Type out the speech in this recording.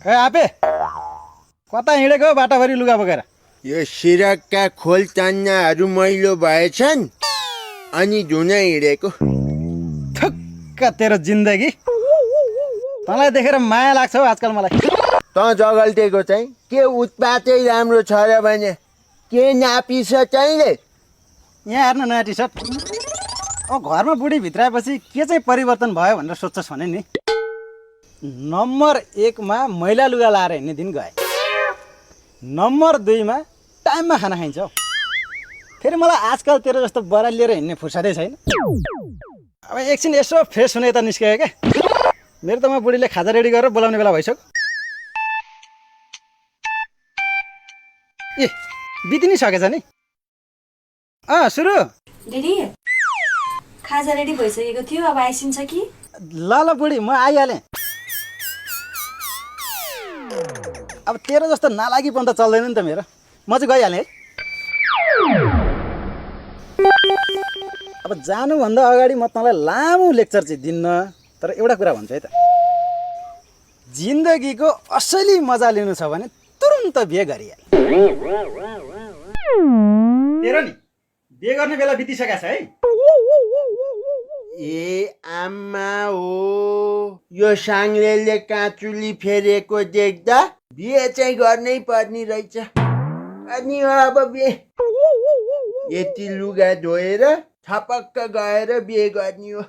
ए आपे कता हिँडेको बाटाभरि लुगा बोकेर? यो सिरकका खोल चान्नाहरू मैलो भएछन् अनि धुन हिँडेको। थुक्क तेरो जिन्दगी। तँलाई देखेर माया लाग्छ हौ आजकल मलाई। त जगल्टेको चाहिँ के उत्पातै राम्रो छ र भने के नापिस चाहिँले? यहाँ हेर्न नयाँ टी सर्ट। घरमा बुढी भित्राएपछि के चाहिँ परिवर्तन भयो भनेर सोध्छस् भने नि, नम्बर 1 मा मैला लुगा लाएर हिँड्ने दिन गए, नम्बर 2 मा टाइममा खाना खाइन्छ। फेरि मलाई आजकल तेरो जस्तो बरा लिएर हिँड्ने फुर्सदै छैन। अब एकछिन यसो फ्रेस हुने त निस्केँ क्या। मेरो त म बुढीले खाजा रेडी गरेर बोलाउने बेला भइसक्यो। ए बिति नि सकेछ नि। सुरु। दिदी खाजा रेडी भइसकेको थियो, अब आइसिन्छ कि? ल ल बुढी म आइहालेँ। अब तेरो जस्तो नालागीपन त चल्दैन नि त मेरो। म चाहिँ गइहालेँ है। अब जानुभन्दा अगाडि म तँलाई लामो लेक्चर चाहिँ दिन्न, तर एउटा कुरा भन्छु है त, जिन्दगीको असली मजा लिनु छ भने तुरुन्त बिहे गरिहाल। तेरो नि बिहे गर्ने बेला बितिसकेको छ है। ए आमा हो, यो साङ्लेले काँचुली फेरेको देख्दा बिहे चाहिँ गर्नै पर्ने रहेछ। अनि अब बिहे यति लुगा धोएर छपक्क गएर बिहे गर्ने हो।